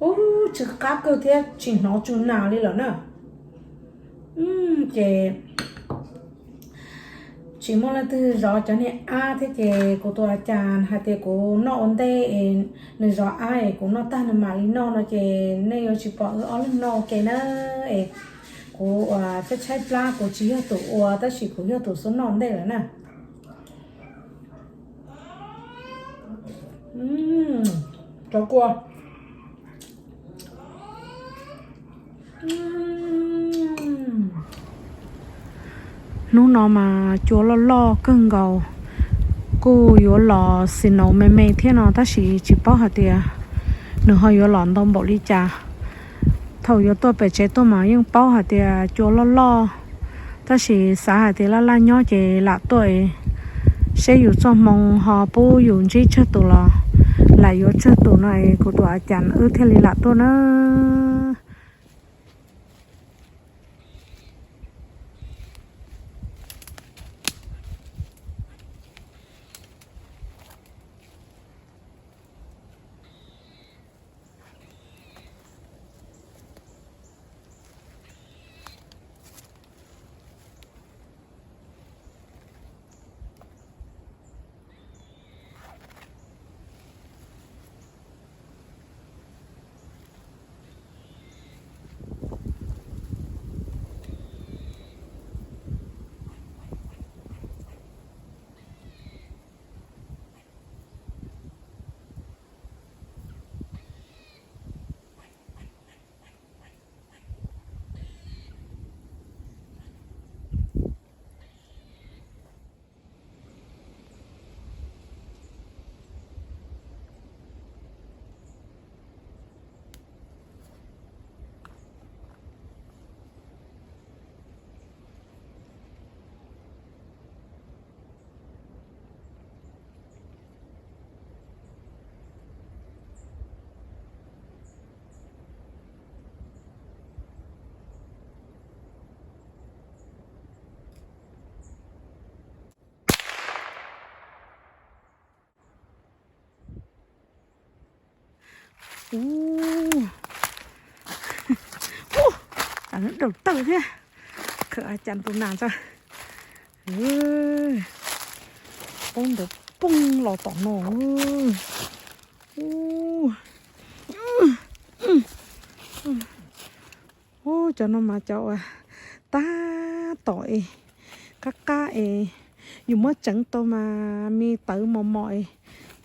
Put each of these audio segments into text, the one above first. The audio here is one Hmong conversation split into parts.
Ub, tsw qab kawg thiab tsis hnov tsw nas li lawm na. Ces tsis muaj leej twg zov cov niag ab thiab ces kuv tus a cas hais tias kuv noj ua ntej es nws zov ab es kuv noj tag nws mam li noj no ces nej yuav tsis pom wb ob leeg noj ua ke na. Es kuv uas tshaib tshaib plab, kuv tsis yog tus ua tab sis kuv yog tus xub noj ntej lawm na. Cov kua. Hnub no mas cua loj loj kawg nkaus, kuj yuav los snow me me thiab no tab sis tsis paub hais tias nws ho yuav los ntau npaum li cas. Thaum yuav tuaj pem tsev tuaj mas yeej paub hais tias cua loj loj, tab sis xav hais tias laj laj nyob ces lam tuaj es seb yus txoj hmoo ho pub yus ntsib tsawg tus los lam yuav tsawg tus no es kuv tus a cas wb thiaj li lam tuaj na. Ub, ub, daum tawj thiab. Khawm a cas tus nas tso. Paub ntawd poob los tom no. Ub, cov no mas cov uas tab tom es qab qab es yus muab tseev tau mas me tawv mos mos es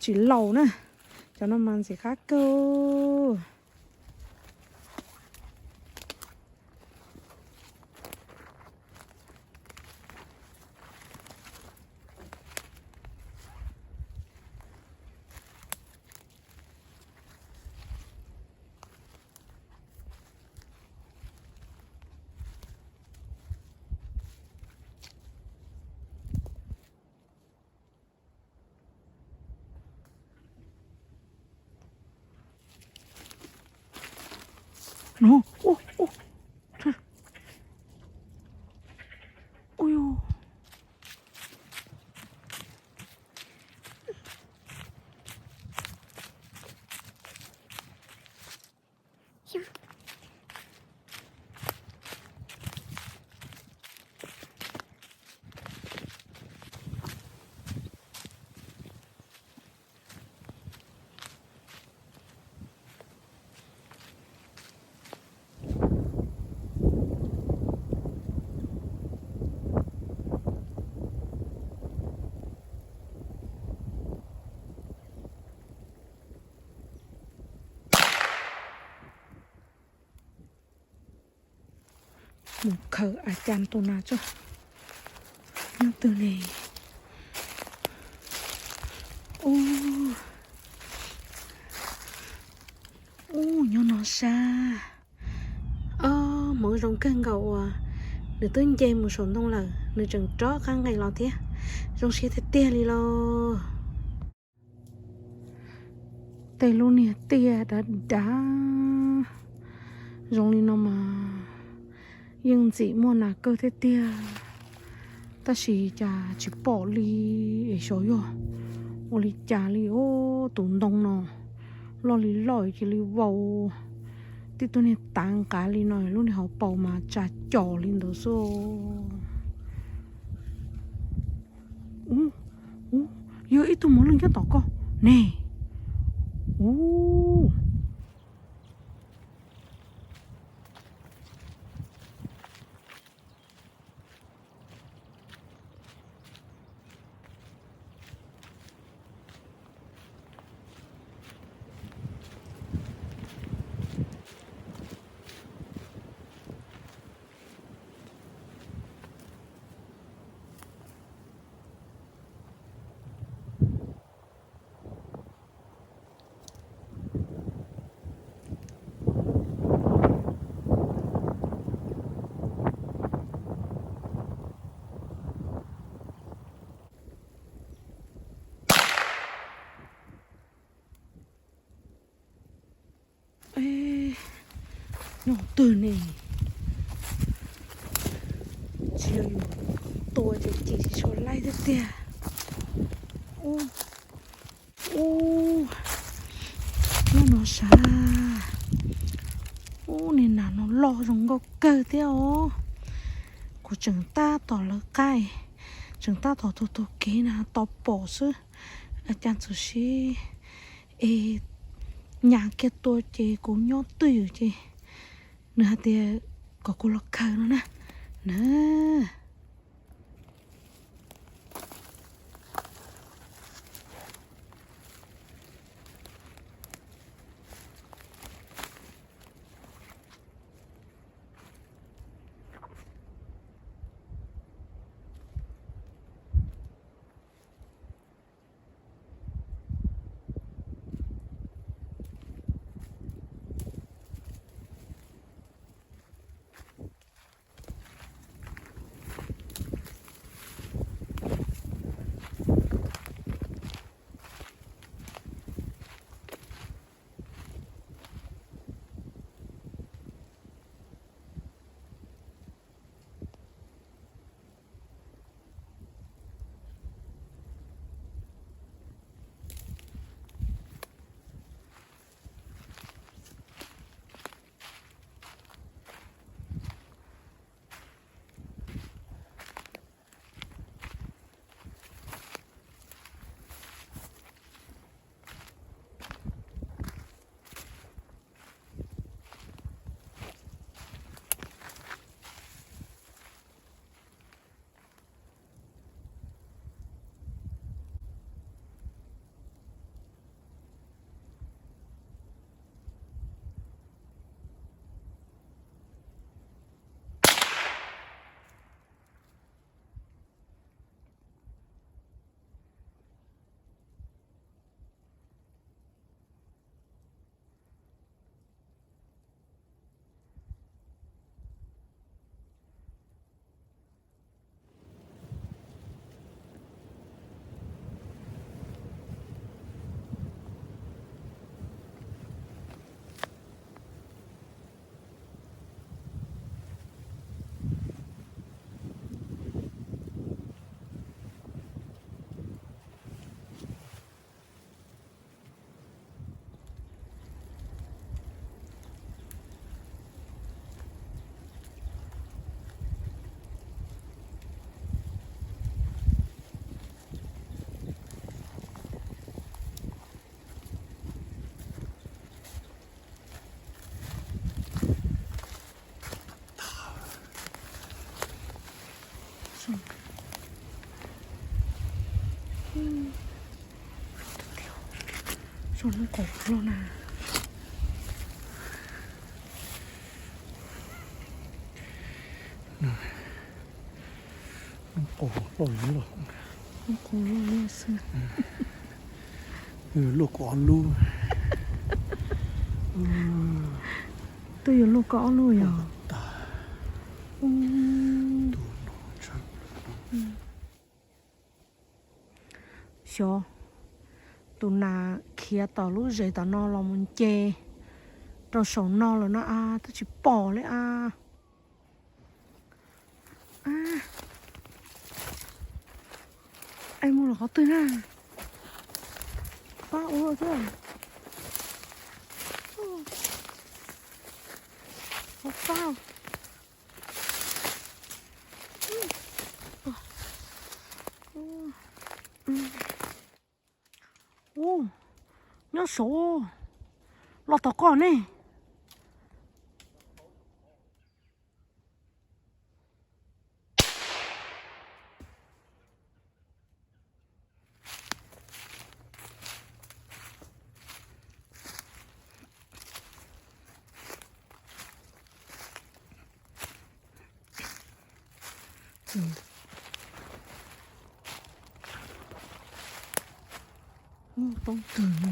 tsis laus na. Cov no mas ntxim qab kawg. No, ub, ub, ub, Mus khawm a cas tus nas tso. Nyob twg ne? Ub, ub, nyob no sab. Ob, hmoov zoo kawg nkaus uas nws twb nce mus saum ntoo lawm, nws tseem rov qab nqes los thiab. Zoo siab tiag tiag li lauj. Tej lub niag tiaj dav dav zoo li no mas yeej ntxim muaj nas kawg tiag tiag, tab sis cas tsis pom li es xyov yog ua li cas li. Ub, tus ntoo no Loj li loj cia li vau. Tej tug niag tav nqav li no, lub niag hauv paus mas tsa cos li ntawd xwb. Ub, ub, yog ib tug mos lwj nyob tom ko ne. Ub. Nyob twg ne? Tsis yog yus tua ces cim tsis tshua laij tiag tiag. Ub, ub, nyob no sav. Ub, niag nas no loj zoo nkauj kawg thiab os. Kuv tseem tab tom lawv qaij, tseem tab tom taug taug kev na tos pom xwb. Cas txawm sib es nyas kiag tua ces kuv nyob twj ywm ces nws hais tias kom kuv los khaws no na. Na. Zoo lub kaus loj na. Lub kaus loj loj xwb. Luaj kaum ob lub. Twb yuav luaj kaum ob lub yog. Xyov, tus nas khiav tom lub zes tom no los mus nce rau saum no lawm no a, twb tsis pom li a. Es mus los qhov twg na? Pab ua thiab. Ua, nyob saud, los tom koj ne. Poob twg.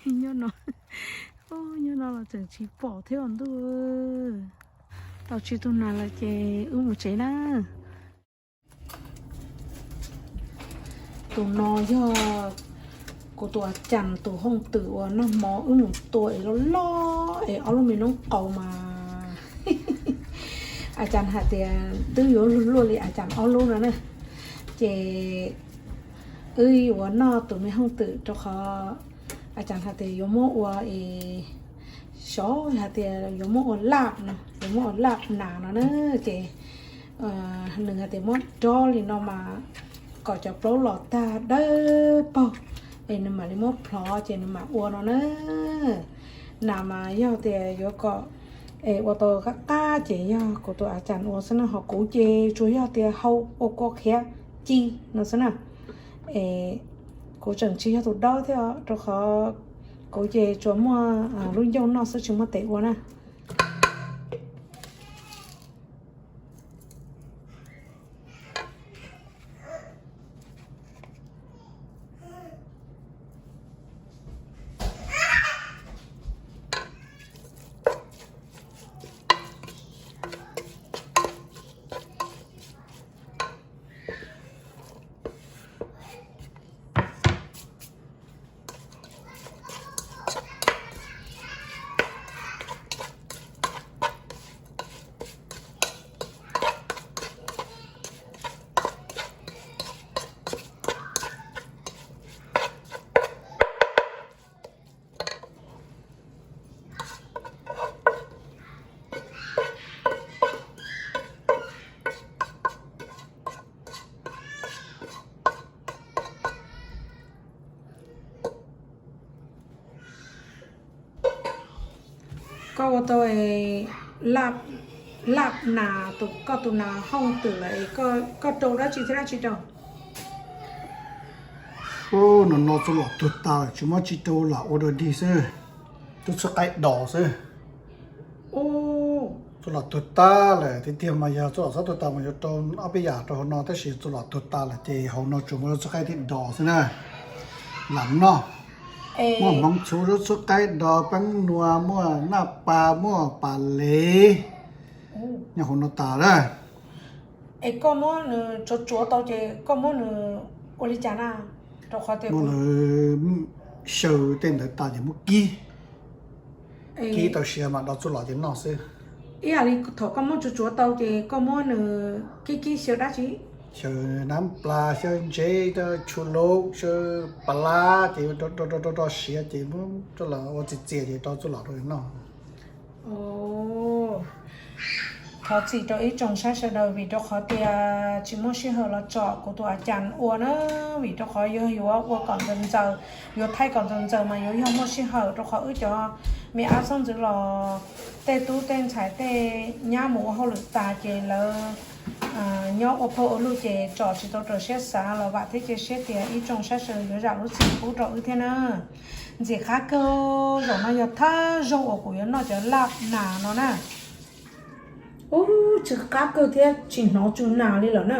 Nyob no, nyob no los tseem tsis pom thiab os ntuj. Tau tsib tug nas lawm ces wb mus tsev na. Tus no yog kuv tus a cas tus hooj twm uas nag hmo wb mus tua es loj loj es ob lub me noob qau mas a cas hais tias twb yuav luag luaj li a cas ob lub no na. Ces wb yuav noj tus me hooj twm rau qhov a cas hais tias yuav muab ua es xyov hais tias yuav muab ua laj no, yuav muab ua laj nas no na. Ces nws hais tias muab dob li no mas kom cov plaub los tag dawb paug es nws mam li muab plhov ces nws mam ua no na. Nas mas yog tias yuav kom es ua tau qab qab ces yog kuv tus a cas ua xwb na, ho kuv ces tsuas yog tias hau ua kua qhiav ci no xwb na. Es kuv tseem tsis yog tus dawb thiab rau qhov kuv ces tsuas muaj lub ncauj noj xwb tsis muaj tes ua na. Koj ua tau laj nas, koj tus nas hooj twm lawm es koj rau dab tsi thiab dab tsi rau? No no txuj lom tuag tas lawm, tsis muab tsi rau lam ua dog dig xwb, twb txhawb qaib dos xwb. Txuj lom tuag tas lawm tiag tiag mas yog txuj lom txhob tuag tas mas yuav rau ob peb yam rau hauv no, tab sis txuj lom tuag tas lawm ces hauv no tsuas muaj zaub txhawb qaib thiab dos xwb na. Lam noj, muaj hmoov txhuv, zaub txhawb qaib, dos, peeb nua, muaj naj pas, muaj pas lev, nyob hauv no tas lawm. Es koj muab nws tsuav tsuav tau ces koj muab nws ua li cas na? Rau qhov tias muab lawv xyaw tej ntawd tas ces muab kib, kib tau siav mam do txuj lom ces noj xwb. Ib yam li thaum koj muab tsuav tsuav tau ces koj muab nws kib kib xyaw dab tsi? Xyaw nab plas, xyaw ntsev, xyaw tshua lub, xyaw pas lab ces rau rau rau siav ces muab rau los ua txias txias ces rau txuj lom rau noj. Thov txim rau ib tsoom saib sawv daws vim rau qhov tias tsis muaj sij hawm los tsom kuv tus a cas ua na, vim rau qhov yog yuav ua kom ntxaws ntxaws, yuav thaij kom ntxaws ntxaws mas yuav yog muaj sij hawm, rau qhov wb cov me ab xeeb ntxwv los tej tub tej ntxhais tej nyab mus ua hauj lwm tas ces lawv nyob ua pawg ua lug ces tsom tsis tau raws siab xav los vam thiab cia siab tias ib tsoom saib sawv daws yuav zam lub txim pub rau wb thiab na. Ntxim qab kawg, zaum no yog thawj zaug uas kuv yuav noj cov laj nas no na. Ub, tsw qab kawg thiab tsis hnov tsw nas li lawm na.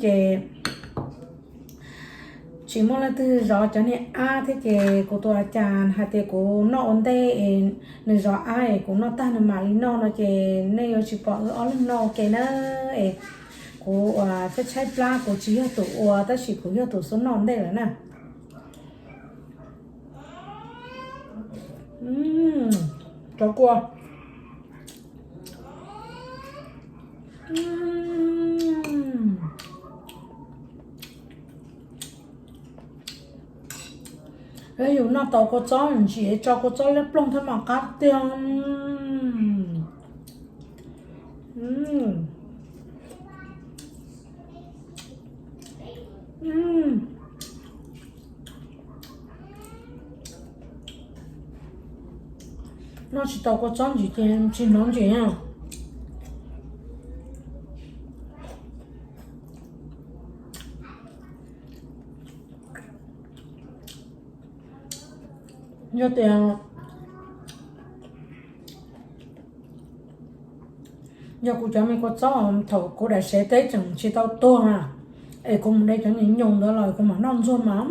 Ces tsis muaj leej twg zov cov niag ab thiab ces kuv tus a cas hais tias kuv noj ua ntej es nws zov ab es kuv noj tag nws mam li noj no ces nej yuav tsis pom wb ob leeg noj ua ke na. Es kuv ua tshaib tshaib plab, kuv tsis yog tus ua tab sis kuv yog tus xub noj ntej lawm na. Cov kua, Peb yus noj tau kua txob ntsim tso kua txob liab ploog thiab mas qab tiag. Noj tsis tau kua txob ntsim ces tsis hnov ntsim na. Yog tias yog kuv cov me kua txob thaum kuv daim sev teb tseem tsis tau tuag na, es kuv mus de cov nyoos nyoos ntawd los kuv mam noj ntxuag mas.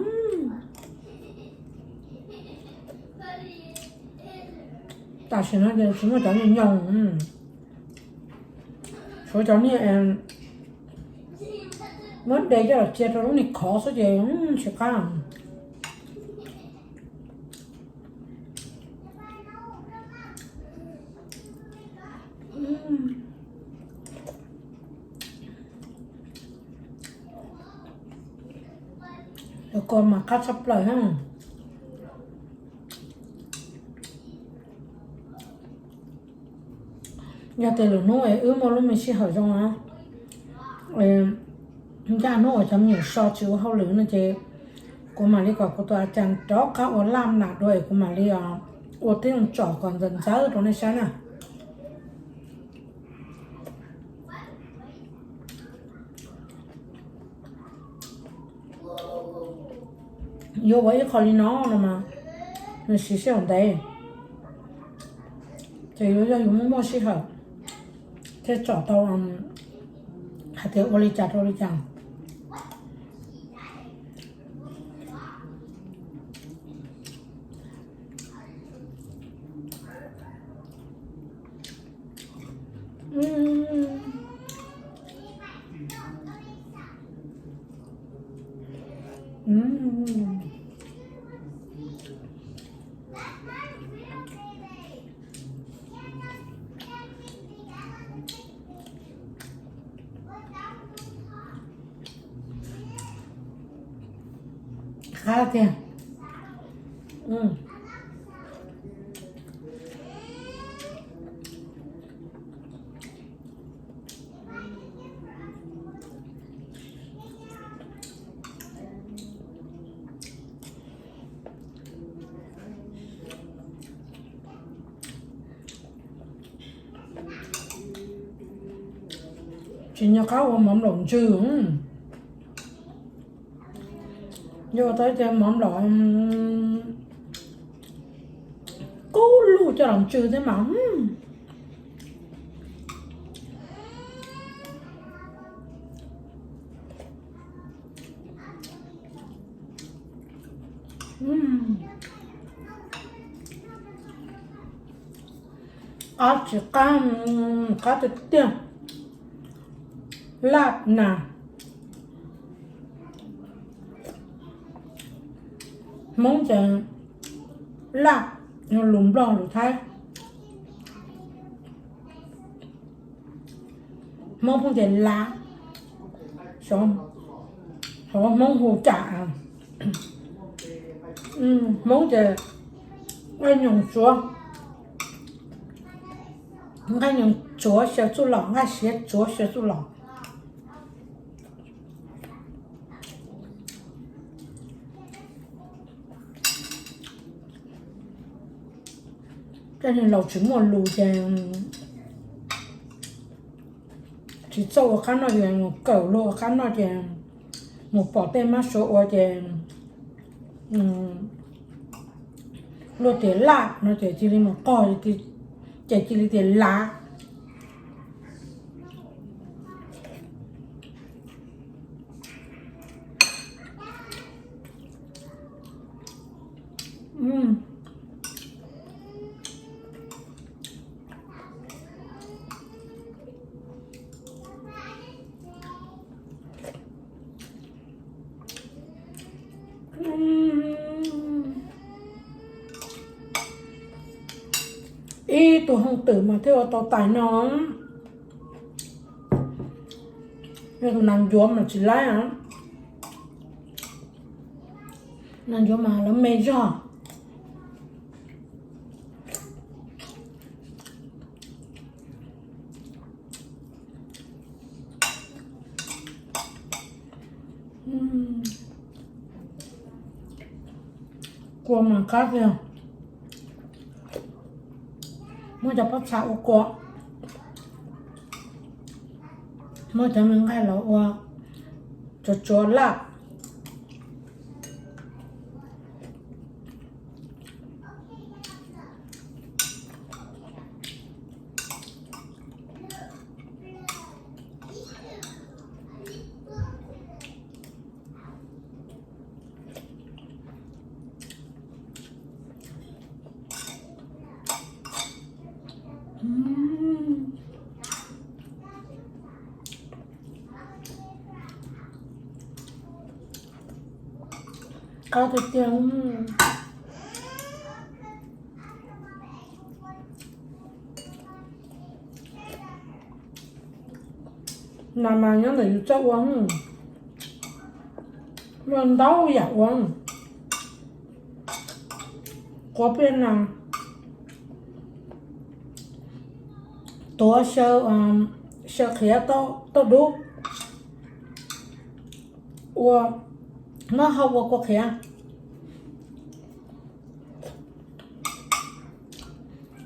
Tam sim no ces tsis muaj cov nyoos nyoos, tshuav cov niag muab de coj los cia rau lub niag khov xwb ces tsis qab. Lawv ko mas qab tshaj plaws na. Yog tias lwm hnub es wb muaj lub me sij hawm zoo na, ncaj hnub uas cov me nyuam so tsis ua hauj lwm no ces kuv mam li kom kuv tus a cas rov qab ua laj nam dua es kuv mam li ua tib zoo tsom kom ntxawm ntxawb rau nej saib na. Yuav ua ib qho li no no mas nws siv sij hawm ntev, ces yuav yog yus muaj muaj sij hawm thiaj tsom tau hais tias ua li cas rau li cas. Qab tiag. Tsis nco qab ua mov nplaum ntsws. Yog ua tau ib co mov nplaum kub lug coj los ntsws thiab mas. Qab tsis qab, qab tiag tiag. Laj nas. Hmoob ces laj, lus Nplog lus Thaib. Hmoob phooj ces lav, xyov Hmoob hu cas. Hmoob ces nqaij nyoos tsuav, nqaij nyoos tsuav xyaw txuj lom, nqaij siav tsuav xyaw txuj lom. Tej niag laus tsis muaj lus ces tsis txawj ua qab noj ces mus kawm luag ua qab noj ces mus pom tej mab suav ua ces luag tias laj no ces cia li mus qog, ces cia li tias lav. Ib tug hooj twm mas thiaj ua tau tais no. Yog tus nas ncuav mas tsis laib. Nas ncuav mas lawv me zog. Kua mas qab tiag. Muab cov pob txha ua kua, muab cov me nqaij los ua tsuav tsuav laj. Qab tiag tiag. Nas mas nyob ntawm yus txawj ua, muaj ntau yam ua. Quav peb nas, tuav xyaw, xyaw qhiav tauj dub, ua, muab hau ua kua qhiav,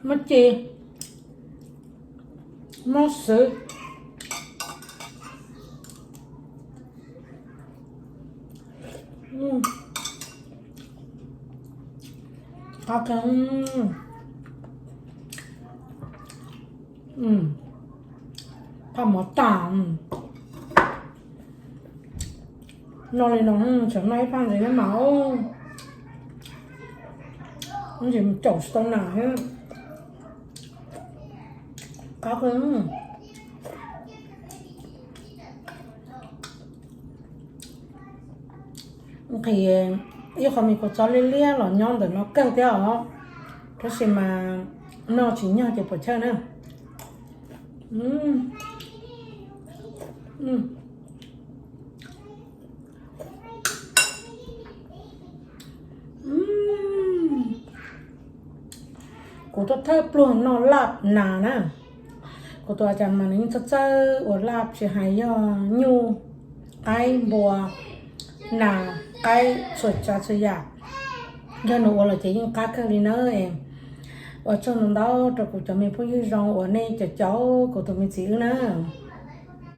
muab ci, muab xwb. Qab kawg. Phaj mov tas. Noj li no tseem noj ib phaj ntxiv thiab mas, ntsis caum tsis tau nas thiab. Qab kawg. Nqhis ib qho me kua txob liab liab los nyob ntawm no kawg thiab os, tab sis mas noj tsis nyog ces puas chawj na. Kuv tuaj thawj pluag noj laj nas na. Kuv tus a cas mas nws yeej txawj txawj ua laj, tsis hais yog nyuj, qaib, npua, nas, qaib, txhua tsav txhua yam. Yog nws ua los ces yeej qab kawg li na. Ua tsaug ntau ntau rau kuv cov me phooj ywg zoo uas nej caum caum kuv tus me txiv wb na.